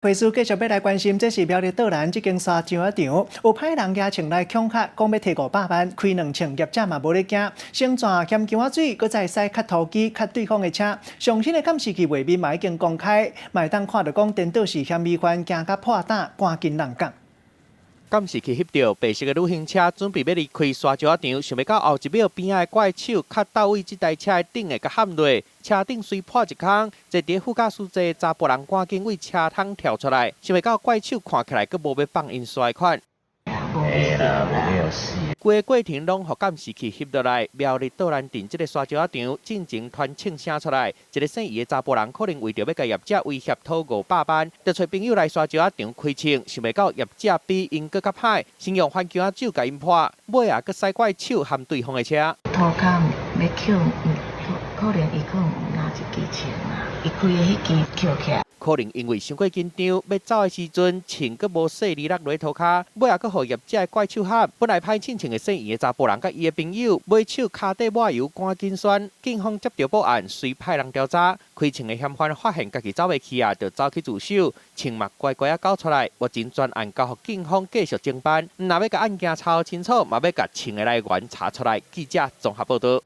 回事繼續欲來關心，這是苗栗道南這間沙石仔場，有歹人舉槍來恐嚇，講欲提五百萬，開兩槍，業者嘛無咧驚，先轉鹹薑仔水，閣再駛磕塗機磕對方的車。上新的監視器畫面嘛已經公開，嘛會當看著講顛倒是嫌疑犯驚甲破膽，趕緊挵港。監視器翕著白色的旅行車準備欲離開沙石仔場，想袂到後一秒邊仔的怪手較到位，這台車的頂會共撼落，車頂隨破一空。坐佇副駕駛座的查埔人趕緊為車窗跳出來，想袂到怪手看起來閣無欲放𪜶紲的款。規個過程攏予監視器翕落來，苗栗道南鎮這个沙石仔場進前傳槍聲出來，一个姓余的查埔人可能為著欲共業者威脅討五百萬，就揣朋友來沙石仔場開槍，想袂到業者比𪜶閣較歹，先用番薑仔酒共𪜶潑，尾仔閣駛怪手撼對方的車。塗跤欲抾，可能伊可能有拿一支槍啊，伊開的彼支抾起來。可能因為傷過緊張，欲走的時陣，槍閣無細膩落落塗跤，尾仔閣予業者的怪手撼。本來歹性情的姓余的查埔人佮伊的朋友，尾手跤底抹油，趕緊痠。警方接著報案，隨派人調查。開槍的嫌犯發現家己走袂去啊，就走去自首，槍嘛乖乖仔交出來。目前全案交予警方繼續偵辦，毋但欲共案件查清楚，嘛欲共槍的來源查出來。記者綜合報導。